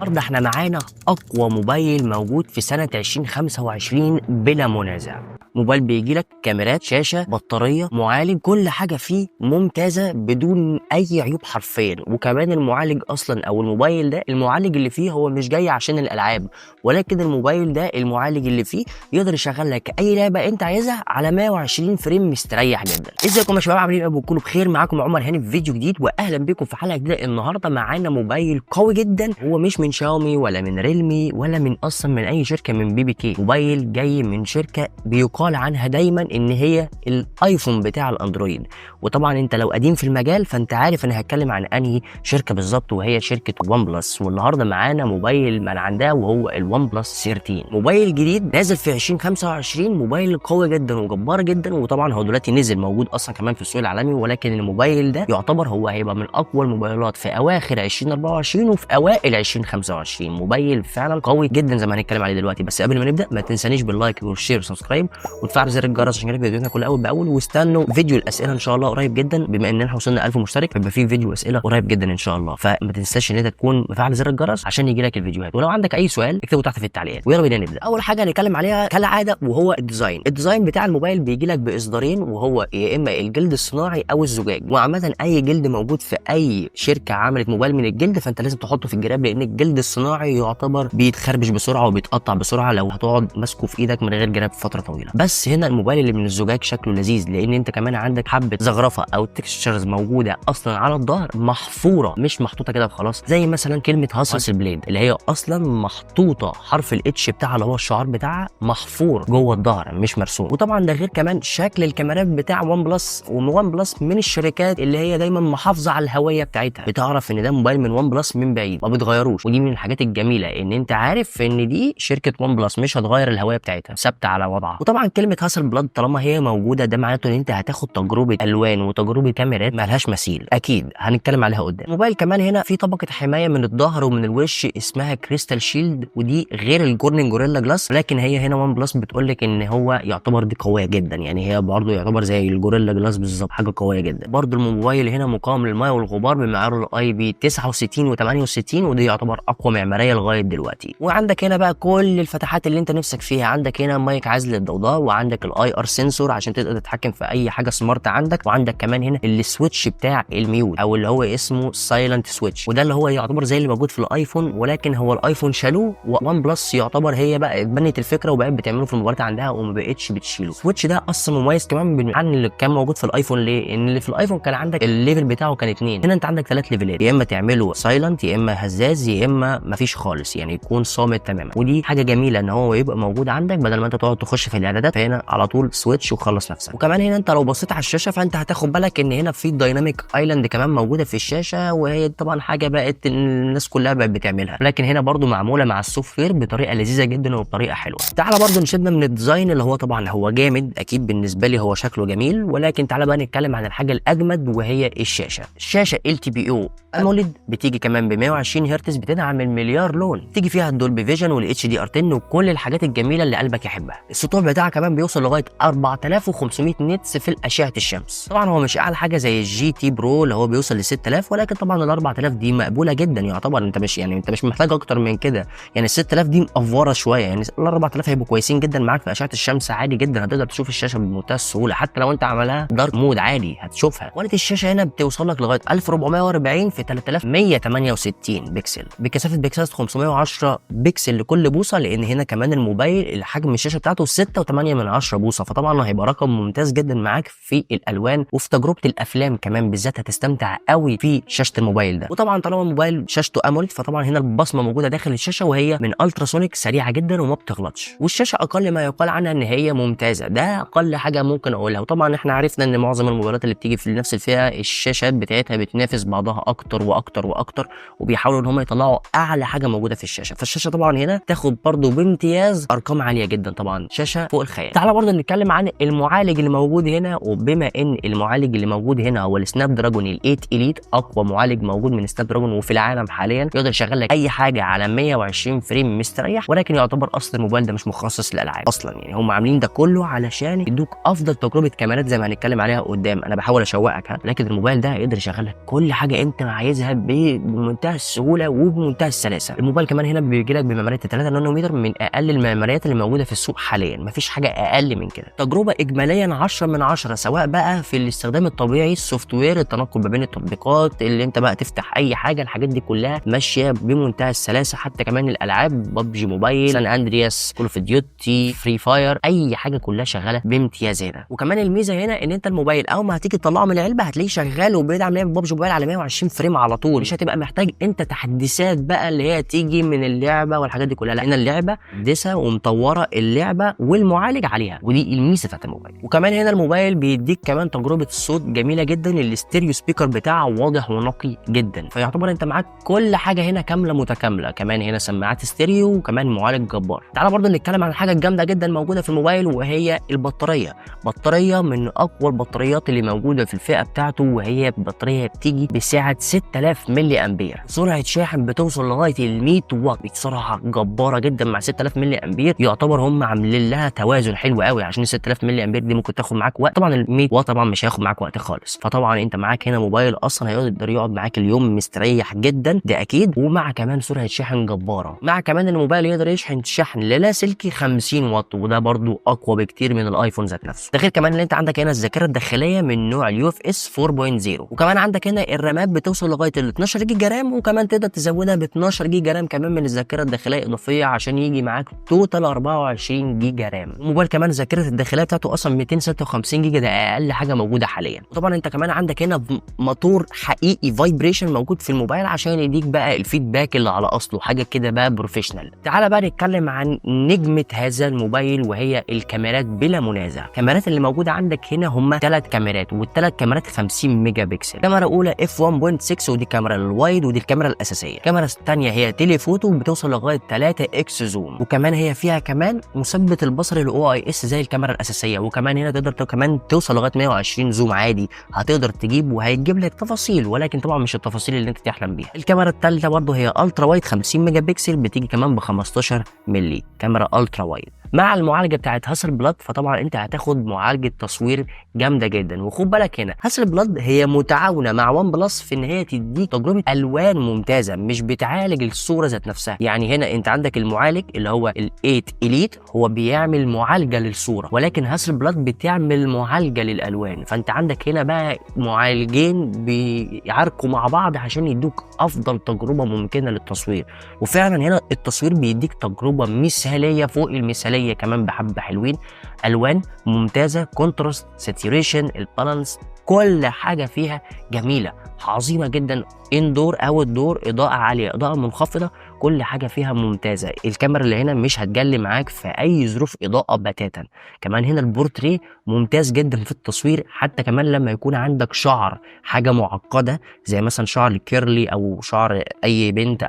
النهارده احنا معانا اقوى موبايل موجود في سنة 2025 بلا منازع. موبايل بيجي لك كاميرات، شاشة، بطارية، معالج، كل حاجة فيه ممتازة بدون اي عيوب حرفيا. وكمان المعالج اصلا او الموبايل ده المعالج اللي فيه هو مش جاي عشان الالعاب، ولكن الموبايل ده المعالج اللي فيه يقدر يشغل لك اي لعبة انت عايزها على 120 frame مستريح جدا. ازيكم يا شباب، عاملين ايه؟ بكونوا بخير. معاكم عمر هاني في فيديو جديد، واهلا بكم في حلقة جديدة. النهارده معانا موبايل قوي جدا، هو مش من شاومي ولا من ريلمي ولا من اصلا من اي شركة من BBK. موبايل جاي من شركة بيقال عنها دايما ان هي الايفون بتاع الاندرويد. وطبعا انت لو قديم في المجال فانت عارف انا هتكلم عن انهي شركة بالظبط، وهي شركة ون بلس. والنهارده معانا موبايل من عندها وهو الون بلس 13، موبايل جديد نازل في 2025، موبايل قوي جدا وجبار جدا. وطبعا هو دلوقتي نزل موجود اصلا كمان في السوق العالمي، ولكن الموبايل ده يعتبر هو هيبقى من اقوى الموبايلات في اواخر 2024 وفي اوائل 2025. موبايل فعلا قوي جدا زي ما هنتكلم عليه دلوقتي. بس قبل ما نبدا ما تنسانيش بال like وال share وال subscribe وتفعل زر الجرس عشان يجيلك فيديوهاتنا كل اول باول. واستنوا فيديو الاسئلة ان شاء الله قريب جدا، بما ان احنا وصلنا 1000 مشترك فيبقى في فيديو اسئلة قريب جدا ان شاء الله. فما تنساش ان انت تكون مفعل زر الجرس عشان يجي لك الفيديوهات، ولو عندك اي سؤال اكتبه تحت في التعليقات. ويلا بينا نبدا. اول حاجة هنتكلم عليها كالعادة وهو ال design. ال design بتاع الموبايل بيجي لك باصدارين، وهو يا اما الجلد الصناعي او الزجاج. وعامة اي جلد موجود في اي شركة عملت موبايل من الجلد فانت لازم تحطه في الجراب، لان الجلد الصناعي يعتبر بيتخربش بسرعة وبيتقطع بسرعة لو هتقعد ماسكه في ايدك من غير جراب فترة طويلة. بس هنا الموبايل اللي من الزجاج شكله لذيذ، لان انت كمان عندك حبه زخرفه او textures موجودة اصلا على الظهر محفورة، مش محطوطة كده وخلاص، زي مثلا كلمة هاسل بليد اللي هي اصلا محطوطة حرف ال H بتاعها اللي هو الشعار بتاعها محفور جوه الظهر مش مرسوم. وطبعا ده غير كمان شكل الكاميرات بتاع ون بلس. وون بلس من الشركات اللي هي دايما محافظة على الهوية بتاعتها، بتعرف ان ده موبايل من ون بلس من بعيد، ما بتغيروش. ودي من الحاجات الجميلة ان انت عارف ان دي شركة ون بلس مش هتغير الهوية بتاعتها، ثابتة على وضعها. وطبعا كلمة هاسل بلاد طالما هي موجودة ده معناته ان انت هتاخد تجربه الوان وتجربه كاميرات مالهاش مثيل، اكيد هنتكلم عليها قدام. الموبايل كمان هنا في طبقه حماية من الظهر ومن الوش اسمها Crystal Shield، ودي غير ال Corning Gorilla Glass، لكن هي هنا ون بلس بتقول لك ان هو يعتبر دي قوية جدا، يعني هي برضه يعتبر زي ال Gorilla Glass بالظبط، حاجة قوية جدا. برضه الموبايل هنا مقاوم للمية والغبار بمعيار ال IP 69 و68، ودي يعتبر اقوى معمارية لغاية دلوقتي. وعندك هنا بقى كل الفتحات اللي انت نفسك فيها، عندك هنا مايك عازل للضوضاء، وعندك ال IR sensor عشان تقدر تتحكم في اي حاجة smart عندك، وعندك كمان هنا ال switch بتاع ال mute او اللي هو اسمه silent switch، وده اللي هو يعتبر زي اللي موجود في الايفون، ولكن هو الايفون شالوه وون بلس يعتبر هي بقى اتبنت الفكرة وبقت بتعمله في الموبايلات عندها وما بقتش بتشيله. ال switch ده اصلا مميز كمان عن اللي كان موجود في الايفون. ليه؟ ان اللي في الايفون كان عندك ال level بتاعه كان 2، هنا انت عندك 3 level ات، يا اما تعمله silent يا اما هزاز يا اما مفيش خالص، يعني يكون صامت تماما. ودي حاجة جميلة ان هو يبقى موجود عندك بدل ما انت تقعد تخش في الاعدادات، فهنا على طول switch وخلص نفسك. وكمان هنا انت لو بصيت على الشاشة فانت هتاخد بالك ان هنا في dynamic island كمان موجودة في الشاشة، وهي طبعا حاجة بقت الناس كلها بقت بتعملها، لكن هنا برضو معمولة مع ال software بطريقة لذيذة جدا وبطريقة حلوة. تعالى برضو نشدنا من ال design اللي هو طبعا هو جامد اكيد بالنسبة لي، هو شكله جميل، ولكن تعالى بقى نتكلم عن الحاجة الاجمد وهي الشاشة. الشاشة LTPO AMOLED بتيجي كمان ب 120 هرتز، بتدعم المليار لون، تيجي فيها ال Dolby Vision وال HDR 10 وكل الحاجات الجميلة اللي قلبك يحبها. السطوع بتاعها كمان بيوصل لغاية 4500 nits في اشعه الشمس. طبعا هو مش اعلى حاجة زي ال GT Pro اللي هو بيوصل ل 6000، ولكن طبعا ال 4000 دي مقبولة جدا، يعتبر انت مش يعني انت مش محتاج اكتر من كده، يعني ال 6000 دي مأفوره شوية، يعني ال 4000 هيبقوا كويسين جدا معاك في اشعه الشمس عادي جدا، هتقدر تشوف الشاشة بمنتهى السهولة حتى لو انت عملها dark mode عادي هتشوفها. quality الشاشة هنا بتوصل لك لغاية 1440 في 3168 بكسل، بكثافة بكسلات 510 بكسل لكل بوصه، لان هنا كمان الموبايل الحجم الشاشة بتاعته 6.8 من 10 بوصه، فطبعا هيبقى رقم ممتاز جدا معاك في الالوان وفي تجربه الافلام كمان بالذات هتستمتع قوي في شاشة الموبايل ده. وطبعا طالما الموبايل شاشته AMOLED فطبعا هنا البصمة موجودة داخل الشاشة، وهي من ultrasonic سريعة جدا وما بتغلطش، والشاشه اقل ما يقال عنها ان هي ممتازة، ده اقل حاجة ممكن اقولها. وطبعا احنا عرفنا ان معظم الموبايلات اللي بتيجي في نفس الفئة الشاشات بتاعتها بتنافس بعضها اكتر واكتر واكتر، وبيحاولوا ان هم يطلعوا اعلى حاجة موجودة في الشاشة. فالشاشه طبعا هنا تاخد برضو بامتياز ارقام عالية جدا، طبعا شاشة فوق الخيال. تعالى برضو نتكلم عن المعالج اللي موجود هنا، وبما ان المعالج اللي موجود هنا هو ال Snapdragon ال 8 Elite، اقوى معالج موجود من Snapdragon وفي العالم حاليا، يقدر يشغل لك اي حاجة على 120 frame مستريح، ولكن يعتبر اصلا الموبايل ده مش مخصص للالعاب اصلا، يعني هم عاملين ده كله علشان يدوك افضل تجربه كاميرات زي ما هنتكلم عليها قدام. انا بحاول اشوقك ها، لكن الموبايل ده يقدر يشغل لك كل حاجة انت عايزها بمنتهى السهولة وبمنتهى بمنتهى السلاسة. الموبايل كمان هنا بيجي لك بمعماريه 3 نانومتر، من اقل المعماريات اللي موجودة في السوق حاليا، مفيش حاجة اقل من كده. تجربه اجماليا 10 من 10، سواء بقى في الاستخدام الطبيعي، ال software، التنقل ما بين التطبيقات، اللي انت بقى تفتح اي حاجة، الحاجات دي كلها ماشية بمنتهى السلاسة. حتى كمان الالعاب PUBG Mobile، San Andreas، Call of Duty، Free Fire، اي حاجة كلها شغالة بامتياز هنا. وكمان الميزة هنا ان انت الموبايل اول ما هتيجي تطلعه من العلبة هتلاقيه شغال وبيدعم لعبه PUBG Mobile على 120 frame على طول، مش هتبقى محتاج انت تحديثات بقى اللي هي تيجي من اللعبة والحاجات دي كلها، لا هنا اللعبة دسه ومطوره اللعبة والمعالج عليها، ودي الميزة بتاعت الموبايل. وكمان هنا الموبايل بيديك كمان تجربه الصوت جميلة جدا، ال stereo speaker بتاعه واضح ونقي جدا، فيعتبر انت معاك كل حاجة هنا كاملة متكاملة. كمان هنا سماعات ستيريو وكمان معالج جبار. تعال برضو نتكلم عن حاجة جامدة جدا موجودة في الموبايل وهي البطارية. بطارية من اقوى البطاريات اللي موجودة في الفئة بتاعته، وهي بطارية بتيجي بسعة 6000 ملي امبير، سرعة شاحن بتوصل لغاية ال 100 واط، بسرعة جبارة جدا مع 6000 ملي امبير. يعتبر هم عاملين لها توازن حلو قوي، عشان 6000 ملي امبير دي ممكن تاخد معاك وقت، طبعا ال 100 واط طبعا مش هياخد معاك وقت خالص. فطبعا انت معاك هنا موبايل اصلا هيقدر يقعد معاك اليوم مستريح جدا، ده اكيد، ومع كمان سرعة شحن جبارة. مع كمان الموبايل يقدر يشحن شحن لاسلكي 50 واط، وده برضو اقوى بكتير من الايفون ذات نفسه. ده غير كمان ان انت عندك هنا الذاكرة الداخلية من نوع ال UFS 4.0، وكمان عندك هنا الرامات بتوصل لغاية ال 12 جيجا RAM، وكمان تقدر تزودها ب 12 جيجا RAM كمان من الذاكرة الداخلية اضافية عشان يجي معاك total 24 جيجا RAM. الموبايل كمان الذاكرة الداخلية بتاعته اصلا 256 جيجا، ده اقل حاجة موجودة حاليا. وطبعا انت كمان عندك هنا موتور حقيقي vibration موجود في الموبايل عشان يديك بقى ال feedback اللي على اصله، حاجة كده بقى professional. تعالى بقى نتكلم عن نجمه هذا الموبايل وهي الكاميرات بلا منازع. الكاميرات اللي موجودة عندك هنا هم 3 كاميرات، والثلاث كاميرات 50 ميجا بكسل. كاميرا اولى F 1.6 ودي كاميرا ال wide ودي الكاميرا الاساسية. الكاميرا الثانية هي telephoto بتوصل لغاية 3 X zoom، وكمان هي فيها كمان مثبت البصري ال OIS زي الكاميرا الاساسية، وكمان هنا تقدر كمان توصل لغاية 120 zoom عادي، هتقدر تجيب وهيجيب لك تفاصيل، ولكن طبعا مش التفاصيل اللي انت تحلم بيها. الكاميرا الثالثة برضه هي ultra wide 50 ميجا بكسل، بتيجي كمان ب 15 ملي، كاميرا ultra wide مع المعالجة بتاعت Hasselblad. فطبعا انت هتاخد معالجة تصوير جامدة جدا. وخد بالك هنا Hasselblad هي متعاونة مع OnePlus في ان هي تديك تجربه الوان ممتازة، مش بتعالج الصورة ذات نفسها. يعني هنا انت عندك المعالج اللي هو ال 8 Elite هو بيعمل معالجة للصورة، ولكن Hasselblad بتعمل معالجة للالوان. فانت عندك هنا بقى معالجين بيعاركوا مع بعض عشان يدوك افضل تجربه ممكنة للتصوير. وفعلا هنا التصوير بيديك تجربه مثاليه فوق المثالية كمان بحبه حلوين، الوان ممتازة، contrast، saturation، ال balance، كل حاجة فيها جميلة عظيمة جدا. indoor outdoor، اضاءه عالية، اضاءه منخفضة، كل حاجة فيها ممتازة. الكاميرا اللي هنا مش هتجلي معاك في اي ظروف اضاءه بتاتا. كمان هنا البورتريه ممتاز جدا في التصوير، حتى كمان لما يكون عندك شعر حاجة معقدة زي مثلا شعر ال curly او شعر اي بنت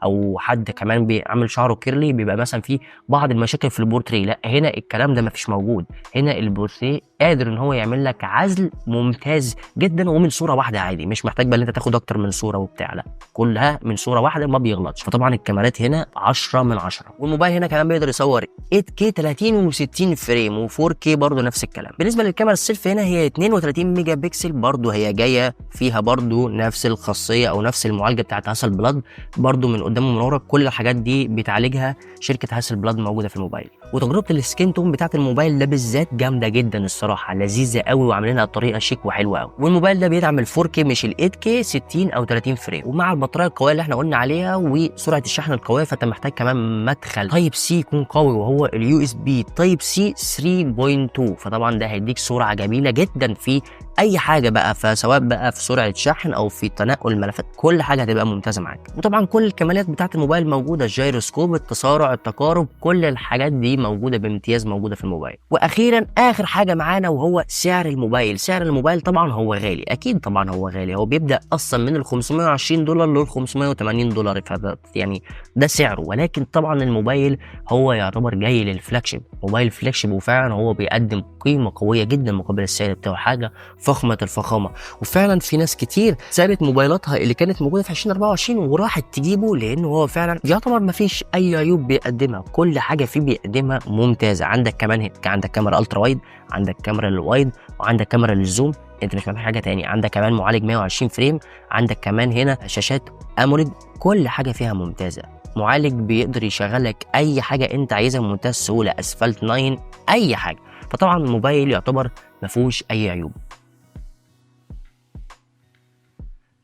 او حد كمان بيعمل شعره curly، بيبقى مثلا فيه بعض المشاكل في البورتريه. لا هنا الكلام ده مفيش موجود، هنا البورتريه قادر ان هو يعمل لك عزل ممتاز جدا ومن صوره واحدة عادي، مش محتاج بقى ان انت تاخد اكتر من صوره وبتاع، لا كلها من صوره واحدة ما بيغلطش. فطبعا الكاميرات هنا 10 من 10. والموبايل هنا كمان بيقدر يصور 8K 30 و60 frame و4K برضه نفس الكلام. بالنسبة للكاميرا السيلفي هنا هي 32 ميجا بكسل، برضه هي جاية فيها برضه نفس الخاصية او نفس المعالجة بتاعت Hasselblad، برضه من قدام ومن ورا كل الحاجات دي بتعالجها شركة Hasselblad موجودة في الموبايل. وتجربه ال skin tone بتاعت الموبايل ده بالذات جامدة جدا الصراحة، لذيذة قوي وعاملينها بطريقة شيك وحلوه قوي. والموبايل ده بيدعم ال 4K مش ال 8K 60 او 30 frame، ومع البطارية القوية اللي احنا قلنا عليها وسرعة الشحن القوية، فانت محتاج كمان مدخل Type C يكون قوي وهو ال USB Type C 3.2. فطبعا ده هيديك سرعة جميلة جدا في اي حاجة بقى، فسواء بقى في سرعة شحن او في تنقل الملفات، كل حاجة هتبقى ممتازة معاك. وطبعا كل الكماليات بتاعه الموبايل موجودة، الجيروسكوب، التسارع، التقارب، كل الحاجات دي موجودة بامتياز موجودة في الموبايل. واخيرا اخر حاجة معانا وهو سعر الموبايل. سعر الموبايل طبعا هو غالي، اكيد طبعا هو غالي، هو بيبدا اصلا من ال $520 لل $580، فده يعني ده سعره. ولكن طبعا الموبايل هو يعتبر جاي لل flagship، موبايل flagship، وفعلا هو بيقدم قيمة قوية جدا مقابل السعر بتاعه، حاجة فخمة الفخامة. وفعلا في ناس كتير سابت موبايلاتها اللي كانت موجودة في 2024 وراحت تجيبه، لانه هو فعلا يعتبر ما فيش اي عيوب بيقدمها، كل حاجة فيه بيقدمها ممتازة. عندك كمان عندك كاميرا ultra wide، عندك كاميرا لل wide، وعندك كاميرا لل zoom، انت مش محتاج حاجة تاني. عندك كمان معالج 120 frame، عندك كمان هنا شاشات AMOLED، كل حاجة فيها ممتازة. معالج بيقدر يشغلك اي حاجة انت عايزها بمنتهى السهولة، اسفلت 9 اي حاجة. فطبعا الموبايل يعتبر ما فيهوش اي عيوب.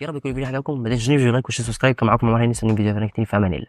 يا رب يكون الفيديو عجبكم، ما تنسوش like و share subscribe. كان معاكم عمر هاني، استنوني فيديو تاني في امان الله.